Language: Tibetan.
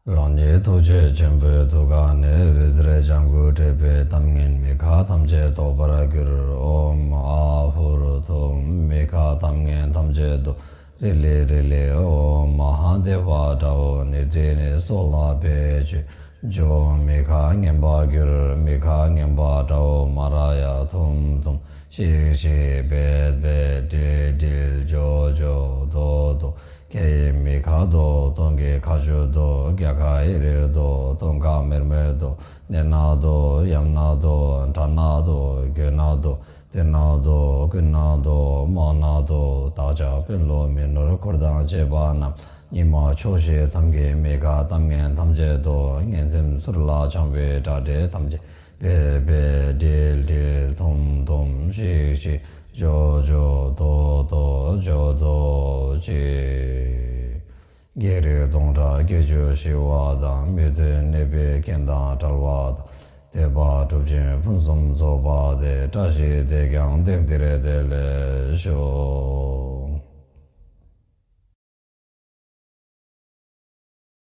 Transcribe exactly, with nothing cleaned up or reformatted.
རང་ཉིད་ཐུགས་རྗེ་ཆེན་པོའི་ཐུགས་ཀ་ནས་འོད་ཟེར་ལྗང་གུ་འདྲེས་པའི་གཏམ་ངན་མི་ཁ་ཐམས་ཅད་ཟློག་པར་གྱུར། ཨོཾ་ཨཱཿཧཱུྃ་ཧྲཱིཿ་ཐུཾ། མི་ཁ་གཏམ་ངན་ཐམས་ཅད་ཟློག། རི་ལི་རི་ལི་ཨོཾ་མ་ཧཱ་དེ་ཝ་དྲའོ། ནི་དེ་ནི་སོགས་ལ་ཕན་ཕྱིར་བརྗོད། མི་ཁ་ངན་པར་གྱུར། མི་ཁ་ངན་པ་དྲའོ། མ་ར་ཡ་ཐུཾ་ཐུཾ། ཤིག་ཤིག་འབད་འབད། དྲིལ་དྲིལ། འཇོ་འཇོ། ཟློག་ཟློག། སྐད་ཡིག་མི་ཁ་ཟློག། སྟོང་གི་ཁ་ཆུ་ཟློག། རྒྱ་ཁ་ཡི་རིར་ཟློག། སྟོང་ཁ་མེར་མེར་ཟློག། ནད་ན་ཟློག། ཡམས་ན་ཟློག། དགྲ་ན་ཟློག། རྒོད་ན་ཟློག། བཏུལ་ན་ཟློག། རྐུན་ན་ཟློག། དམག་ན་ཟློག། བདག་ཅག་དཔོན་སློབ་མི་ནོར་འཁོར་དང་བཅས་པ་རྣམས། ཉི་མ་ཕྱོགས་བཞི་མཚམས་ཀྱི་མི་ཁ་གཏམ་ངན་ཐམས་ཅད་ཟློག། ངན་སེམས་ཚུར་ལ་འཆང་བའི་དགྲ་འདྲེ་ཐམས་ཅད། འབད་འབད། དྲིལ་དྲིལ། ཐུམ་ཐུམ། ཤིག་ཤིག་འཇོ་འཇོ། ཟློག་ཟློག། འཇོ་ཟློག་ཅིག། བགེགས་རིགས་སྟོང་ཕྲག་བརྒྱད་ཅུ་ཞི་བ་དང་། མི་མཐུན་ནད་པའི་རྐྱེན་དང་བྲལ་བ་དང་། འདོད་པ་གྲུབ་ཅིང་ཕུན་སུམ་ཚོགས་པ་སྟེ། བཀྲ་ཤིས་དེས་ཀྱང་དེང་འདིར་བདེ་ལེགས་ཤོག།